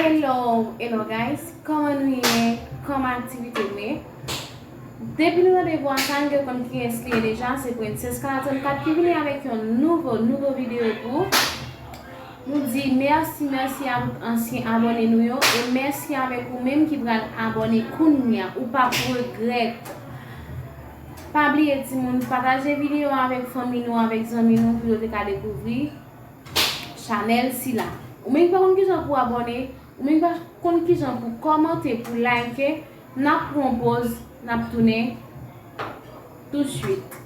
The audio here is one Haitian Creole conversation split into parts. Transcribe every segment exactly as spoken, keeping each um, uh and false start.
Hello, hello guys, kòman nou ye? Kòman aktivite nou ye? Depi nou tande vwa sa, nou te konn kiyès li ye deja, se Princess Kala trannkat ki vini avèk yon nouvo, nouvo videyo pou ou. Nou di mèsi, mèsi a tout ansyen abòne nou yo, e mèsi avèk ou menm ki pral abòne kounye a, ou p ap regrèt. Pa bliye timoun, pataje videyo a avèk fanmi nou, avèk zanmi nou pou yo te ka dekouvri chanèl sila. Ou menm ki pa konn kijan pou abòne, ou menm ki pa konn kijan pou kòmante, pou like, n ap pran yon poz, n ap tounen tousuit.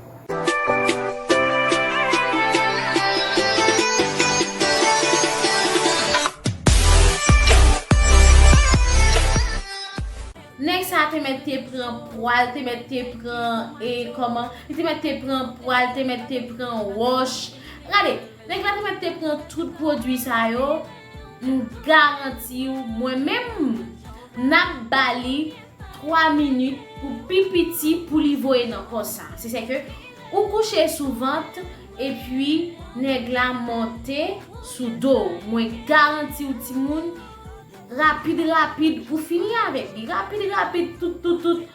Nèg sa te mèt te pran pwa l, te mèt te pran, e, kòman, li te mèt te pran pwa l, te mèt te pran wòch. Gade, nèg la te mèt te pran tout pwodui sa yo, m garanti w, mwen menm, n ap ba li twa minit pou pi piti pou li voye nan kò sa. Se sèke ou kouche sou vant, epi nèg la monte sou do w. Mwen garanti w, timoun, rapid, rapid, ou fini avèk li. Rapid, rapid, tout, tout, tout,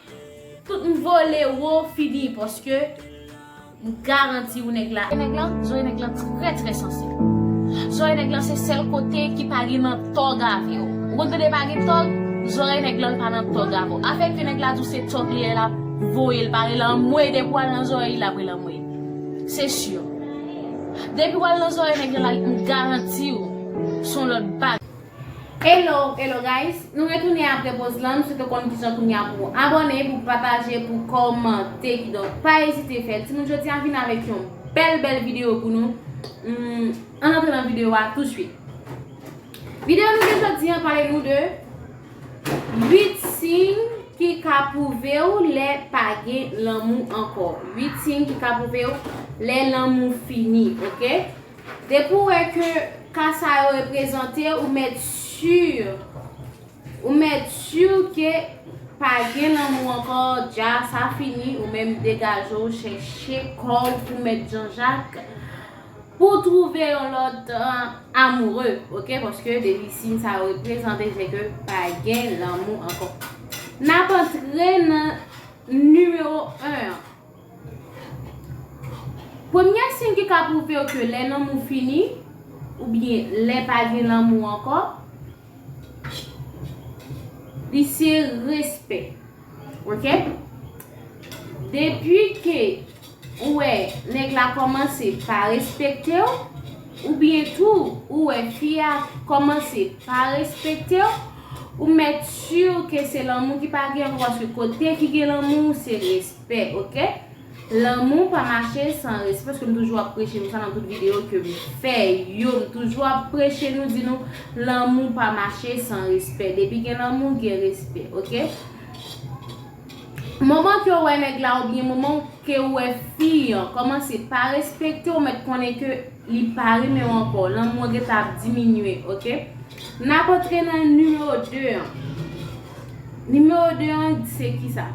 tout m vole wo fini, paske m garanti w nèg la. Nèg la, zòrèy nèg la trè, trè sansib. Zòrèy nèg la se sèl kote ki pa gen nan tòg avè w. Ou konn tande pa gen tòg, zòrèy nèg la l pa nan tòg avè w. Afè ke nèg la di w se tòg li ye, l ap voye l, pare l anmwe, depi w al nan zòrèy li, l ap rele anmwe. Se si. Depi w al nan zòrèy nèg la, m garanti w, s on lòt bagay. Hello, hello guys. Nou retounen apre poz lan. M swete w konn kijan kounye a pou w abòne, pou w pataje, pou w kòmante. Kidonk, pa ezite fè l. Timoun, jodi a vin avèk yon bèl, bèl videyo pou nou. Hmm, ann antre nan videyo a touswit. Videyo nou gen jodi a pale nou de uit siy ki ka pwouve w lè pa gen lanmou ankò. Uit siy ki ka pwouve w lè lanmou fini, oke? Depi w wè ke ka sa yo reprezante, ou mèt si, ou mèt si ke pa gen lanmou ankò, dja sa fini, ou menm degaje w, chèche kò w pou mèt Janjak, pou w twouve yon lòt, euh, amoureux, oke? Paske depi siy sa yo reprezante, se ke pa gen lanmou ankò. N ap antre nan nimewo en an. Premye siy ki ka pwouve w ke lè lanmou fini, oubyen lè pa gen lanmou ankò, li se respè. Oke? Depi ke ou wè nèg la kòmanse pa respekte w, oubyen tou ou wè fi a kòmanse pa respekte w, ou mèt si ke se lanmou ki pa gen ankò, paske kote ki gen lanmou, se respè, oke? Lanmou pa mache san respè, paske m toujou ap preche nou sa nan tout videyo ke m fè yo. M toujou ap preche nou, di nou, lanmou pa mache san respè. Depi gen lanmou, gen respè, oke? Moman ke w wè nèg la, oubyen moman ke w wè fi an kòmanse pa respekte w, mèt konnen ke li pa renmen w ankò. Lanmou an gentan ap diminye, oke? N ap antre nan nimewo de an. Nimewo de an, se kisa?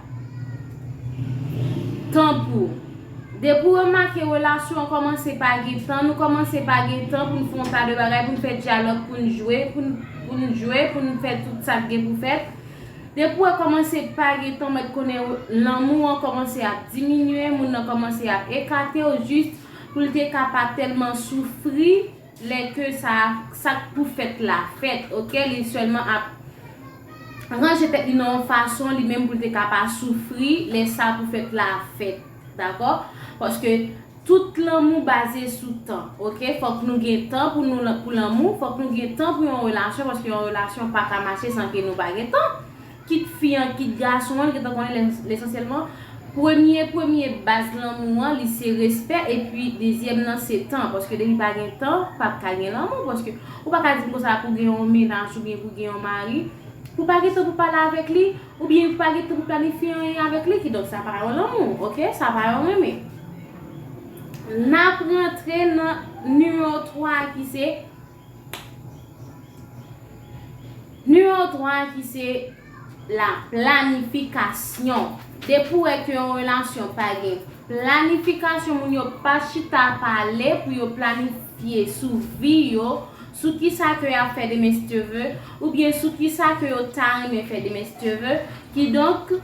Tan pou. Depi w remake relasyon an kòmanse pa gen tan, nou kòmanse pa gen tan pou n fè yon ta de bagay, pou n fè dyalòg, pou n jwe, pou n, pou n jwe, pou n fè tout sa k gen pou fèt. Depi w wè kòmanse pa gen tan, mèt konnen lanmou an kòmanse ap diminye, moun nan kòmanse ap ekate w, jis pou l te ka pa tèlman soufri lè ke sa, sa k pou fèt la fèt, oke? Li sèlman ap ranje tèt li nan yon fason, li menm pou l te ka pa soufri lè sa pou fèt la fèt, dakò? Paske tout lanmou baze sou tan, oke? Fòk nou gen tan pou nou, pou lanmou, fòk nou gen tan pou yon relasyon, paske yon relasyon pa ka mache san ke nou pa gen tan. Kit fi an, kit gason an, li gentan konnen lè, lesansyèlman, premye, premye baz lanmou an, li se respè, epi dezyèm nan se tan, paske depi pa gen tan, p ap ka gen lanmou, paske ou pa ka di m konsa pou gen yon mennaj oubyen pou gen yon mari, pou pa gen tan pou pale avèk li, oubyen pou pa gen tan pou planifye anyen avèk li, kidonk sa pa yon lanmou, oke? Sa pa yon renmen. N ap rantre nan nimewo twa ki se, nimewo twa ki se la planifikasyon. Depi w wè ke yon relasyon pa gen planifikasyon, moun yo pa chita pale pou yo planifye sou vi yo, sou kisa ke y ap fè demen si Dye vle, oubyen sou kisa ke yo ta renmen fè demen si Dye vle, kidonk,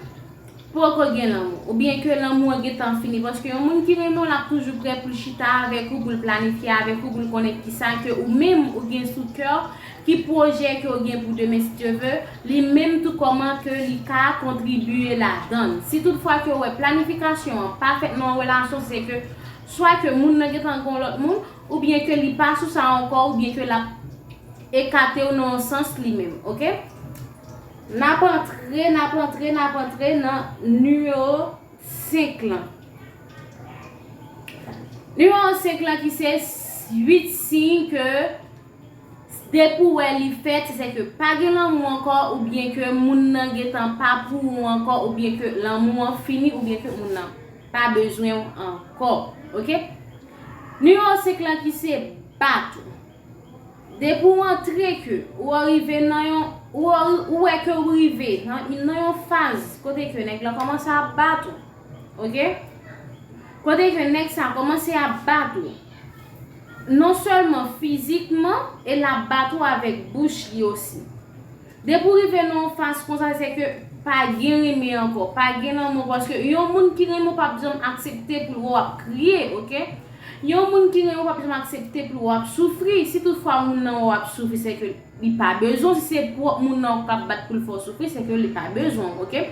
poko gen lanmou, oubyen ke lanmou an gentan fini, paske yon moun ki renmen w, l ap toujou prè pou l chita avèk ou, pou l planifye avèk ou, pou l konnen kisa ke ou menm ou gen sou kè w, ki pwojè ke w gen pou demen si Dye vle, li menm tou kòman ke li ka kontribye ladan l. Si toutfwa ke w wè planifikasyon an pa fèt nan yon relasyon, se ke swa ke moun nan gentan gen yon lòt moun, oubyen ke li pa sou sa ankò, oubyen ke l ap ekate w nan yon sans li menm, oke? N ap antre, n ap antre, n ap antre nan nimewo senk lan. Nimewo senk lan ki se uit siy ke depi w wè li fèt, se ke pa gen lanmou ankò, oubyen ke moun nan gentan pa pou ou ankò, oubyen ke lanmou an fini, oubyen ke moun nan pa bezwen w ankò. Oke? Nimewo senk lan ki se bato. Depi w antre ke ou rive nan yon, ou, ou wè ke ou rive nan, nan yon faz kote ke nèg la kòmanse ap bat ou, oke? Kote ke nèg sa kòmanse ap bat ou, non sèlman fizikman, e l ap bat ou avèk bouch li osi. Depi w rive nan yon faz konsa, se ke pa gen renmen ankò, pa gen lanmou, paske yon moun ki renmen w p ap janm aksepte pou l wè w ap kriye, oke? Yon moun ki renmen w p ap janm aksepte pou l wè w ap soufri. Si toutfwa moun nan wè w ap soufri, se ke li pa bezwen w. Si se pwòp moun nan k ap bat pou l fè w soufri, se ke li pa bezwen w, oke?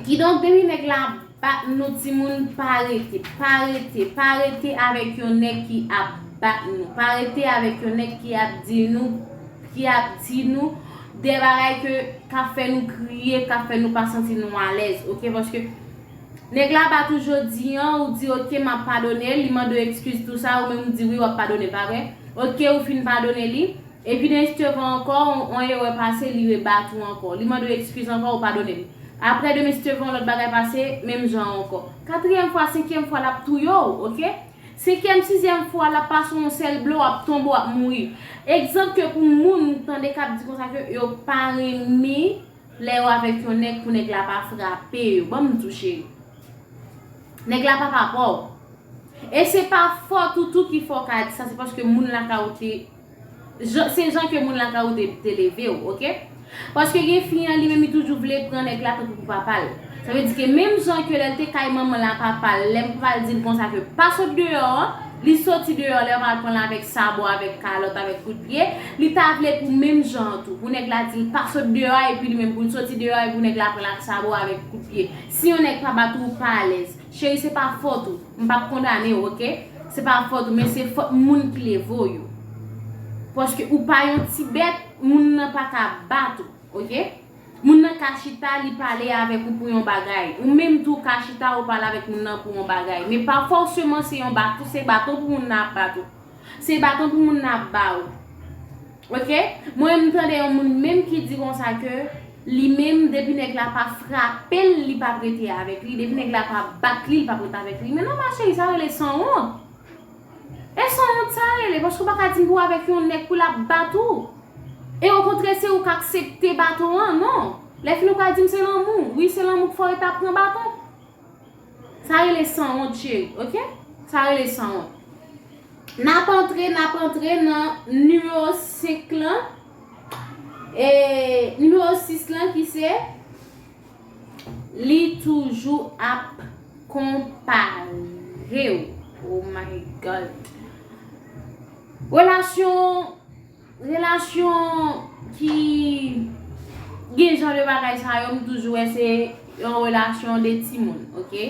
Kidonk, depi nèg la bat nou, timoun, pa rete, pa rete, pa rete avèk yon nèg ki ap bat nou. Pa rete avèk yon nèg ki ap di nou, ki ap di nou de bagay ke, k ap fè nou kriye, k ap fè nou pa santi nou alèz, oke? Paske nèg la bat ou jodi an, ou di, "Oke, m ap padone l," li mande w ekskiz, tou sa, ou menm ou di, "Wi, w ap padone l," pa vre? Oke, ou fin padone li, epi demen si Dye vle ankò, on, on erè pase, li rebat ou ankò. Li mande w ekskiz ankò, ou padone l. Apre demen si Dye vle, on lòt bagay pase, menm jan ankò. Katriyèm fwa, senkyèm fwa, l ap touye w, oke? Senkyèm, sizyèm fwa, l ap pase yon sèl blo, w ap tonbe, w ap mouri. Egzanp ke pou moun tande k ap di konsa ke yo pa renmen lè yo avèk yon nèg pou nèg la pa frape yo. Ban m di w, cheri. Nèg la pa pa pa w. E se pa fòt ou tou ki fè w ka di sa, se paske moun la ka ou te, jan, se jan ke moun la ka ou te, te leve w, oke? Paske gen fi an, li menm, li toujou vle pran nèg la tankou pou papa l. Sa vle di ke menm jan ke lè l te kay manman l a papa l, lè papa l di l konsa ke pa sot deyò an, li soti deyò, lè yo pral pran l avèk sabò, avèk kalòt, avèk kout pye, li ta vle pou menm jan an tou. Pou nèg la di l pa sot deyò a, epi li menm pou l soti deyò a, epi pou nèg la pran l ak sabò, avèk kout pye. Si yon nèg pa bat ou, ou pa alèz. Cheri, se pa fòt ou. M p ap kondane w, oke? Se pa fòt ou, men se fòt moun ki leve w yo. Paske ou pa yon ti bèt, moun nan pa ka bat ou, oke? Moun nan ka chita, li pale avèk ou pou yon bagay. Ou menm tou ka chita, ou pale avèk moun nan pou yon bagay. Men pa fòseman se yon baton, se baton pou moun nan ap bat ou. Se baton pou moun nan ap ba ou. Oke? Mwen, m tande yon moun menm ki di konsa ke li menm, depi nèg la pa frape l, li p ap rete avèk li. Depi nèg la pa bat li, li p ap rete avèk li. Men non, ma chérie, sa rele sanwont. E sanwont sa rele, paske w pa ka di m pou w avèk yon nèg pou l ap bat ou. E okontrè, se ou k aksepte baton an, non. Lè fini, ou ka di m se lanmou. Wi, se lanmou k fè w rete ap pran baton. Sa rele sanwont, cheri, oke? Sa rele sanwont. N ap antre, n ap antre nan nimewo senk lan. E nimewo sis lan ki se, li toujou ap konpare w. Oh my God. Relasyon, relasyon ki gen jan de bagay sa yo, m toujou wè se yon relasyon de timoun, oke?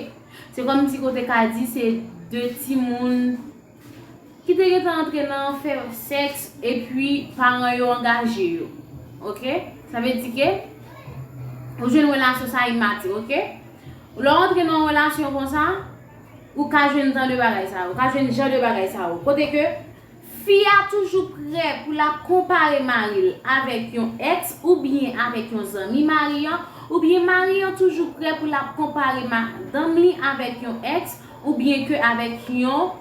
Se kòmsi ke w te ka di se de timoun ki te gentan antre nan fè sèks epi paran yo angaje yo. Oke? Sa vle di ke ou jwenn relasyon sa imatir, oke? Lè w antre nan yon relasyon konsa, ou ka jwenn jan de bagay sa yo, ou ka jwenn jan de bagay sa yo. Kote ke fi a toujou prè pou l ap konpare mari l avèk yon èks oubyen avèk yon zanmi mari an, oubyen mari an toujou prè pou l ap konpare madanm li avèk yon èks oubyen ke avèk yon,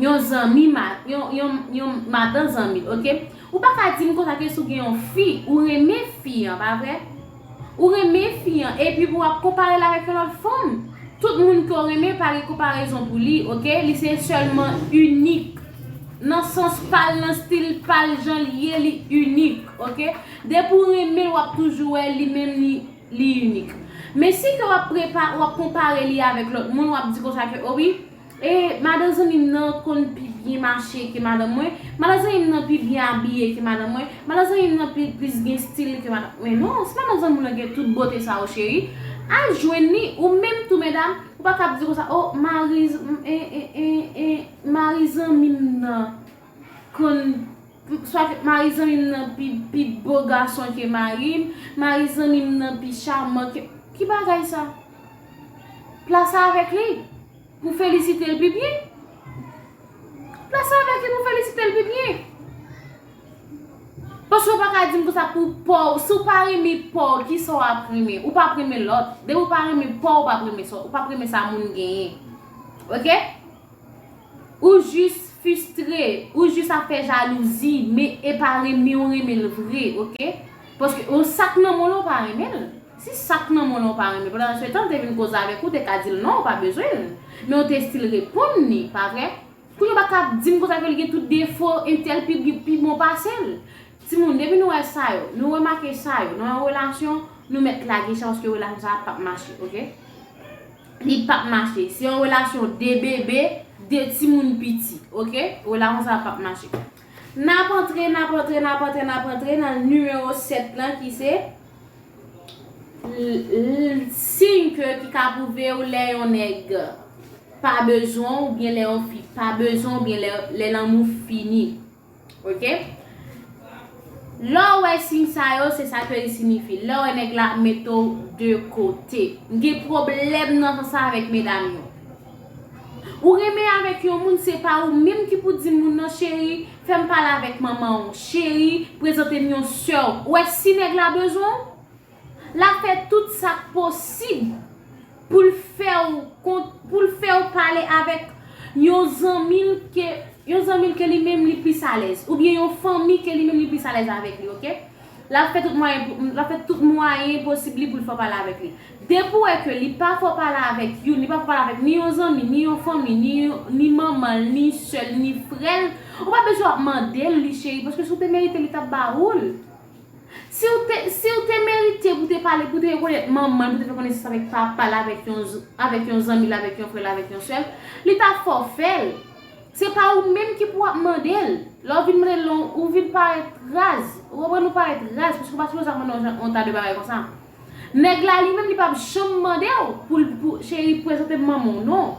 yon zanmi, ma-, yon, yon, yon madan zanmi l, oke? Ou pa ka di m konsa ke si w gen yon fi, ou renmen fi an, pa vre? Ou renmen fi an, epi pou w ap konpare l avèk yon lòt fanm. Tout moun ke w renmen pa gen konparezon pou li, oke? Li se sèlman inik. nan sans pa l, nan stil pa l, jan l ye, li inik, oke? Depi w renmen l, w ap toujou wè li menm li, li inik. Men si ke w ap prepa-, w ap konpare li avèk lòt moun, w ap di konsa ke, o wi, e madan zanmi m nan konn pi byen mache ke madanm mwen, madan zanmi m nan pi byen abiye ke madanm mwen, madan zanmi m nan pi, plis gen stil ke madanm mwen. Non, si madan zanmi w lan gen tout bote sa yo, cheri, al jwenn li, ou menm tou, medam, ou pa ka ap di konsa, o, mari, e, e, e, e, mari zanmi m nan konn, swa ke mari zanmi m nan pi, pi bo gason ke mari m, mari zanmi m nan pi chaman ke, ki bagay sa? Plase avèk li pou felisite l pi byen. Plase avèk li pou felisite l pi byen. Paske w pa ka di m konsa pou pa w. Si w pa renmen pa w, kisa w ap renmen? Ou p ap renmen lòt. Depi w pa renmen pa w, ou p ap renmen sa, ou p ap renmen sa moun genyen. Oke? Ou jis fistre, ou jis ap fè jalouzi, men e pa renmen w renmen l vre, oke? Paske yon sa k nan men w lan, ou pa renmen l. Si sa k nan men w lan, ou pa renmen l, pandan se tan l te vin koze avèk ou, te ka di l non, ou pa bezwen l. Men w te still reponn li, pa vre? Kounye a w pa ka di m konsa ke li gen tout defo, entèl pi, pi bon pase l. Timoun, depi nou wè sa yo, nou remake sa yo, nan yon relasyon, nou mèt lage chan paske relasyon sa a p ap mache, oke? Li p ap mache. Se yon relasyon de bebe, de timoun piti, oke? Relasyon sa a p ap mache. N ap antre, n ap antre, n ap antre, n ap antre nan nimewo sèt lan ki se l, l, siy ke, ki ka pwouve w lè yon nèg pa bezwen w, oubyen lè yon fi pa bezwen w, oubyen lè, lè lanmou fini. Oke? Lè w wè siy sa yo, se sa ke li siyifi. Lè w wè nèg la mete w de kote. M gen pwoblèm nan sans sa avèk medam yo. Ou renmen avèk yon moun, se pa ou menm ki pou di moun nan, cheri, fè m pale avèk manman w. Cheri, prezante m yon sè w. Ou wè si nèg la bezwen w, l ap fè tout sa k posib pou l fè w kont-, pou l fè w pale avèk yon zanmi l ke, yon zanmi l ke li menm li plis alèz, oubyen yon fanmi ke li menm li plis alèz avèk li, oke? L ap fè tout mwayen pou, l ap fè tout mwayen posib li pou l fè w pale avèk li. Depi w wè ke li pa fè w pale avèk youn, li pa fè w pale avèk ni yon zanmi, ni yon fanmi, ni, ni manman l, ni sè l, ni frè l, ou pa bezwen ap mande l li, cheri, paske si w te merite, li t ap ba ou l. Si w te, si w te merite pou te pale, pou te rekonèt manman l, pou te fè konesans avèk papa l, avèk yon, z- avèk yon zanmi l, avèk yon frè l, avèk yon sè l, li t ap fè w fè l. Se pa ou menm ki pou ap mande l. Lè w vin mande l, ou vin parèt raz. Ou konprann, ou parèt raz, paske w pa sipoze ap mande yon jan, yon ta de bagay konsa. Nèg la, li menm, li p ap janm mande w pou l, pou, cheri, prezante m manman w, non.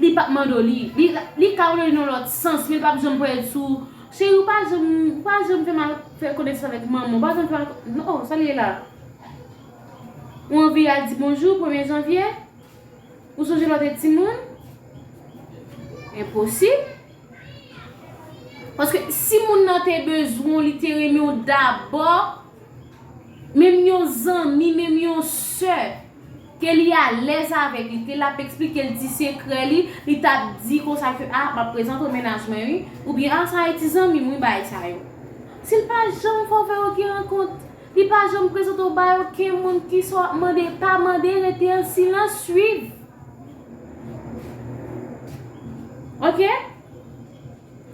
Li p ap mande w li. Li, li ka mande w li nan lòt sans, men li p ap janm parèt sou, cheri, ou pa janm, ou pa janm fè mal, fè konesans avèk manman w, ou pa janm fè mal, non, sa l ye la? Ou anvi al di bonjou premye janvye? Ou sonje lè w te timoun? Enposib. Paske si moun nan te bezwen w, li te renmen w dabò, menm yon zanmi, menm yon sè, ke li alèz avèk li, ke l ap eksplike l ti sekrè li, li t ap di konsa ke, a, m ap prezante w mennaj mwen, wi, oubyen, a, sa e ti zanmi m, wi, bagay sa yo. Si l pa janm fè w fè okenn rankont, li pa janm prezante w bay okenn moun, kisa w ap mande, pa mande, rete an silans, swiv. Oke?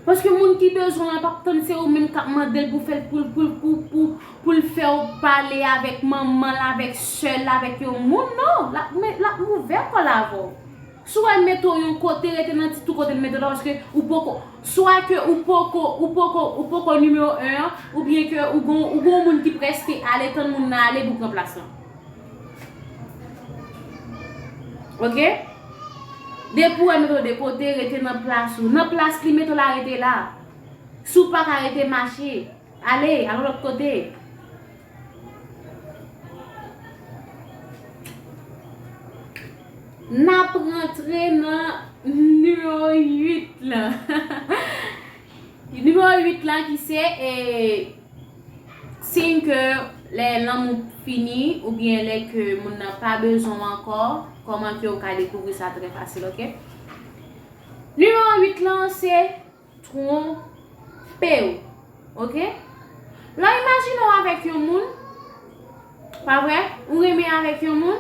Paske moun ki bezwen w lan p ap tann se ou menm k ap mande l pou fè l, pou, pou, pou, pou, pou l fè w pale avèk manman l, avèk sè l, avèk yon moun, non. L ap, men, l ap ouvè kò l avè w. Si w wè l mete w yon kote, rete nan ti tou kote l mete w la, paske ou poko, swa ke ou poko, ou poko, ou poko nimewo en an, oubyen ke ou gon, ou gon moun ki prèske ale, tann moun nan ale pou pran plas lan. Oke? Depi w wè l mete w de kote, rete nan plas ou. Nan plas li mete w la, rete la. Si w pa ka rete, mache. Ale, al yon lòt kote. N ap rantre nan nimewo uit lan. Nimewo uit lan ki se, e, siy ke lè lanmou fini oubyen lè ke moun nan pa bezwen w ankò, kòman ke w ka dekouvri sa trè fasil, oke? Nimewo uit lan se twonpe w, oke? Lè w imajine w avèk yon moun, pa vre? Ou renmen avèk yon moun,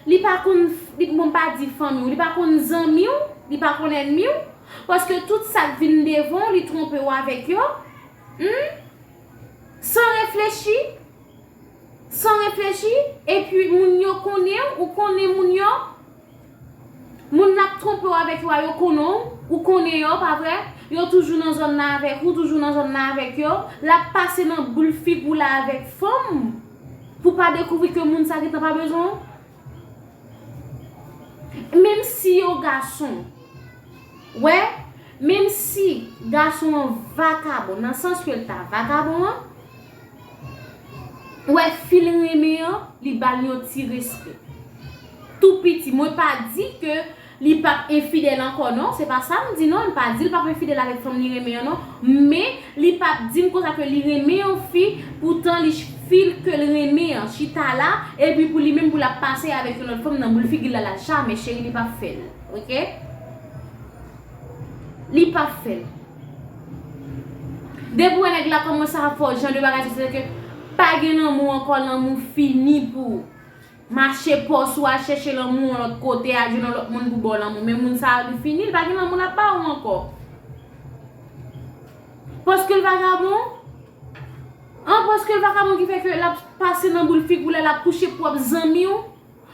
li pa konn, li, bon, m pa di fanmi w, li pa konn zanmi w, li pa konn ènmi w, Paske tout sa k vin devan w, li twonpe w avèk yo. Hmm? San reflechi. San reflechi. Epi moun yo konnen w, ou konnen moun yo. Moun n ap twonpe w avèk yo a, yo konnen w, ou konnen yo, pa vre? Yo toujou nan zòn nan avèk ou, toujou nan zòn nan avèk yo. L ap pase nan boul figi w la avèk fanm pou pa dekouvri ke moun sa gentan pa bezwen w. Menm si yo gason, wè, menm si gason an vakabon, nan sans ke l ta vakabon an, wè, fi l renmen an, li ba l yon ti respè. Tou piti, mwen pa di ke li p ap enfidèl ankò, non, se pa sa m di, non, m pa di l p ap enfidèl avèk fanm li renmen an, non, men li p ap di m konsa ke li renmen yon fi, poutan li fi l ke l renmen an chita la, epi pou li menm pou l ap pase avèk yon lòt fanm nan boul figi l la, la, jamè, cheri, li p ap fè l, oke? Li p ap fè l. Depi w wè nèg la kòmanse ap fè w jan de bagay sa, se ke pa gen lanmou ankò, lanmou fini pou mache pòs ou, al chèche lanmou yon lòt kote, al jwenn yon lòt moun pou ba w lanmou. Men moun sa a, li fini, li pa gen lanmou l ap ba ou ankò. Paske l vakabon? An, paske l vakabon ki fè ke l ap pase nan boul figi w la, l ap kouche pwòp zanmi w.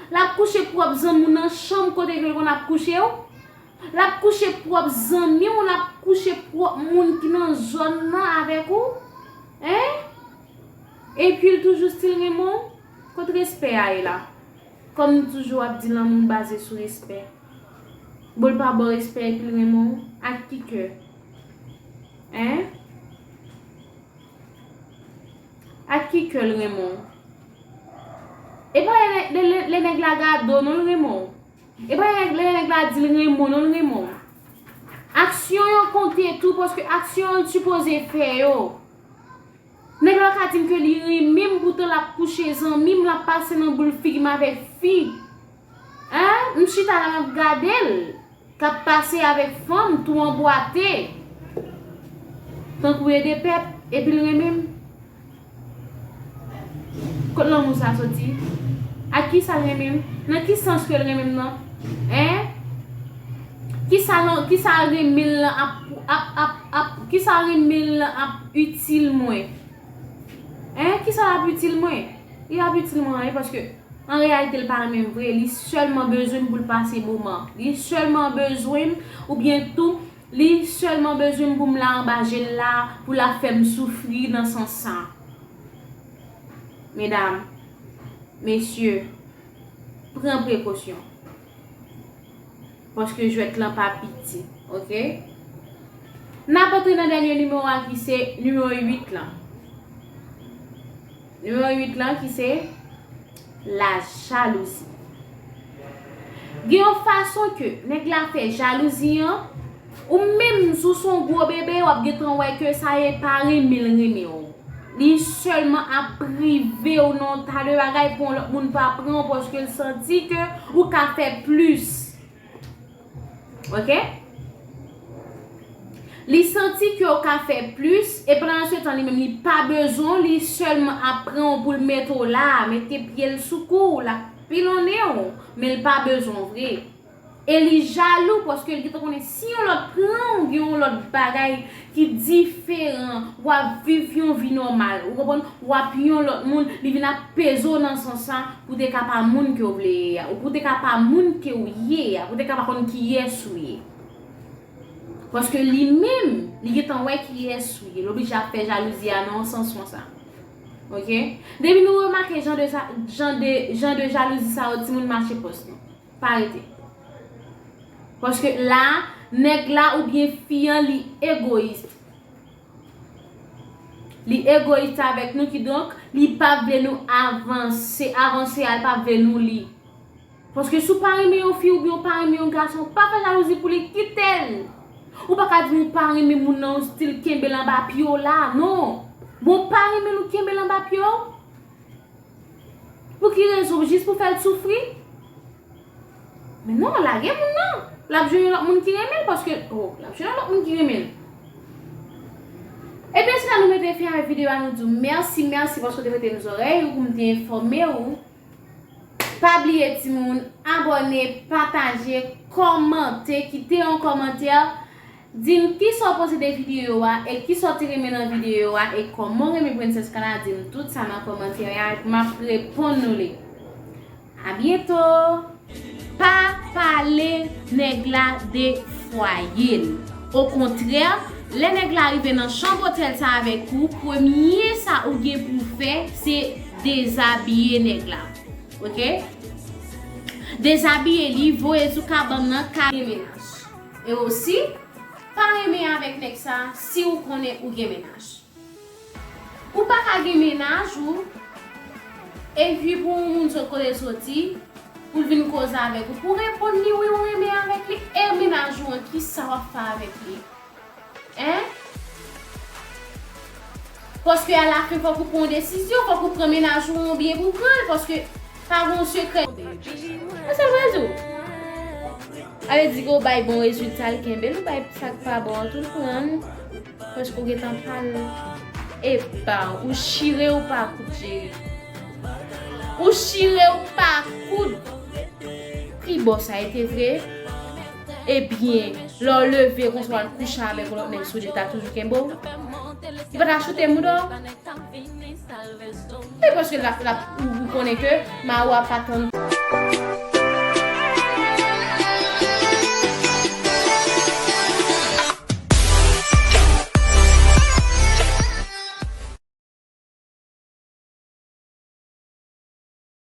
L ap kouche pwòp zanmi w nan chanm kote ke l konn ap kouche w. L ap kouche pwòp zanmi w, l ap kouche pwòp moun ki nan zòn nan avèk ou. Hein? Epi l toujou still renmen w? Kot respè a ye la? Kòm nou toujou ap di, lanmou baze sou respè. Bon, l pa ba w respè epi l renmen w? Ak ki kè? Hein? Ak ki kè l renmen w? E pa lè, lè, lè, lè nèg la gade w non l renmen w. E pa lè, lè nèg la di l renmen w non l renmen w. Aksyon yo konte tou, paske aksyon yo l sipoze fè yo. Nèg la ka di m ke li renmen m, poutan l ap kouche zanmi m, l ap pase nan boul figi m avèk fi. Hein? M chita la, m ap gade l k ap pase avèk fanm tou anbwate. Tankou ede pèp, epi l renmen m. Kot lanmou sa soti? Ak ki sa l renmen m? Nan ki sans ke l renmen m nan? Hein? Ki sa lan-, ki sa renmen l lan ap, ap, ap, ap, ki sa renmen l lan ap itil mwen? Hein? Ki sa l ap itil mwen? Li ap itil mwen anyen paske an reyalite, l pa renmen m vre. Li sèlman bezwen m pou l pase moman. Li sèlman bezwen m, oubyen tou, li sèlman bezwen m pou m la anba je l la, pou l ap fè m soufri nan sans sa. Medam, mesye, pran prekosyon. Paske jwèt lan pa piti, oke? N ap antre nan dènye nimewo a ki se nimewo uit lan. Nimewo uit lan ki se lajalouzi. Gen yon fason ke nèg la fè jalouzi an, ou menm si w se yon gwo bebe, w ap gentan wè ke sa ye pa renmen l renmen w. Li sèlman ap prive w nan yon ta de bagay pou yon lòt moun pa pran w paske l santi ke ou ka fè plis. Oke? Li santi ke w ka fè plis, e pandan se tan li menm li pa bezwen w, li sèlman ap pran w pou l mete w la, mete pye l sou kou w, l ap pilonnen w, men l pa bezwen w vre. E li jalou paske l gentan konnen si yon lòt pran w, gen yon lòt bagay ki diferan, w ap viv yon vi nòmal, ou konprann? W ap yon lòt moun, li vin ap peze w nan sans sa, pou te ka pa moun ke w vle ye a, ou pou te ka pa moun ke w ye a, pou te ka pa konn kiyès ou ye. Paske li menm, li gentan wè kiyès ou ye, l oblije ap fè jalouzi a nan yon sans konsa. Oke? Depi nou remake jan de sa, jan de, jan de jalouzi sa yo, timoun, mache pòs nou. Pa rete. Paske la, nèg la oubyen fi an, li egoyis. Li egoyis avèk nou, kidonk, li pa vle nou avanse, avanse a, li pa vle nou li. Paske si w pa renmen yon fi oubyen w pa renmen yon gason, pa fè jalouzi pou li, kite l. Ou pa ka di m ou pa renmen moun nan, ou still kenbe l anba pye w la, non. Bon, w pa renmen l, ou kenbe l anba pye w? Pou ki rezon? Jis pou fè l soufri? Men non, lage moun nan. L ap jwenn yon lòt moun ki renmen l, paske, oh, l ap jwenn yon lòt moun ki renmen l. Ebyen, se la nou mete fen avèk videyo a, nou di w mèsi, mèsi paske w te prete m zòrèy ou pou m te enfòme w. Pa bliye, timoun, abòne, pataje, kòmante, kite yon kòmantè. Di m kisa w panse de videyo a e kisa w te renmen nan videyo a e kòman w renmen Princess Carla, di m tout sa nan kòmantè a, m ap reponn nou li. A byento! Pa pale nèg la de fwaye l. Okontrè, lè nèg la rive nan chanm otèl sa avèk ou, premye sa ou gen pou w fè, se dezabiye nèg la. Oke? Dezabiye li, voye l sou kabann nan, ka gen mennaj. E osi, pa renmen avèk nèg sa si w konnen ou gen mennaj. Ou pa ka gen mennaj ou, epi pou yon moun sot kote l soti, pou l vin koze avèk ou, pou w reponn li wi ou renmen avèk li, e mennaj ou an, kisa w ap fè avèk li? Hein? Paske alafen fòk ou pran yon desizyon, fòk ou pran mennaj ou an oubyen pou w pran l, paske pa gen yon sekrè. Mwen sa l pral di w. Ale di ke w bay bon rezilta, l kenbe l, ou bay sa k pa bon an tou, l pran l. Paske w gentan pale. Epa, ou chire ou pa koud, cheri. Ou chire ou pa koud. Ki bò sa ete vre? Ebyen, lè w leve konsa w al kouche avèk yon lòt nèg sou li, l ta toujou kenbe w? Li pa ta choute mouda w? E paske l ap, l ap, ou, ou konnen ke mari w ap atann.